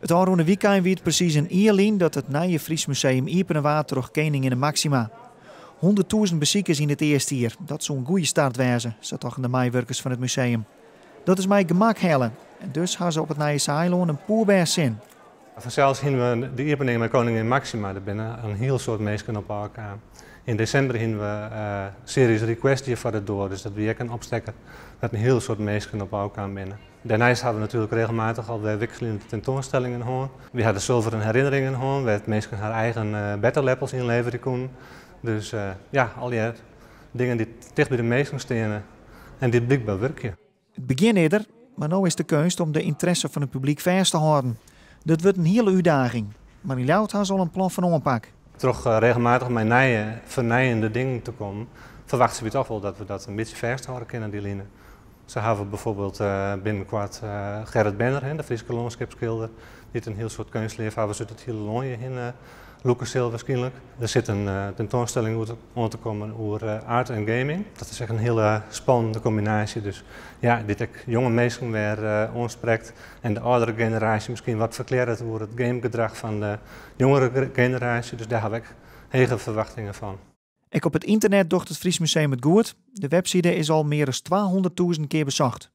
It ôfrûne wykein wie it presys in jier lyn dat it nije Fries Museum iepene waard troch keninginne Máxima. 100.000 besikers yn it earste jier, dat soe in goede start wêze, sa tochten de meiwurkers fan it museum. Dat is mei gemak helle en dus ha se op it nije Saailân in poerbêst sin. Fansels hiene we de iepening mei koningin Máxima, der binne in hiel soad minsken op ôfkaam. Yn desimber hiene we Serious Request hjir foar de doar, dus dat wie ek in opstekker dat in hiel soad minsken op ôfkaam binne. Dêrneist hawwe we natuerlik regelmatich al wer wikseljende tentoanstellingen hân. Wy ha de Sulveren Herinneringen hân, wêr't minsken har eigen berteleppels ynleverje koenen. Dus ja, allegear dingen dy't ticht by de minsken steane en dy't blykber wurkje. It begjin is der, mar no is de keunst om de ynteresse fan it publyk fêst te hâlden. Dat wurdt in hiele útdaging, mar yn Ljouwert ha se al in plan fan oanpak. Troch regelmatich mei nije, fernijende dingen te kommen, ferwachtsje wy toch wol dat we dat in bytsje fêsthâlde kinne, dy line. Sa hawwe we byfoarbyld binnenkoart Gerrit Benner, de Fryske lânskipsskilder, dy't in hiel soad keunstleafhawwers út it hiele lân hjirhinne lûke sil wierskynlik. Der sit in tentoanstelling oan te kommen oer art en gaming. Dat is ek in hiele spannende kombinaasje, dus ja, dy't ek jonge minsken wer oansprekt en de âldere generaasje miskien wat ferklearret oer it gamegedrach fan de jongere generaasje. Dus dêr ha we ek hege ferwachtingen fan. Ek op it ynternet docht it Fries Museum it goed. De webside is al mear as 200.000 kear besocht.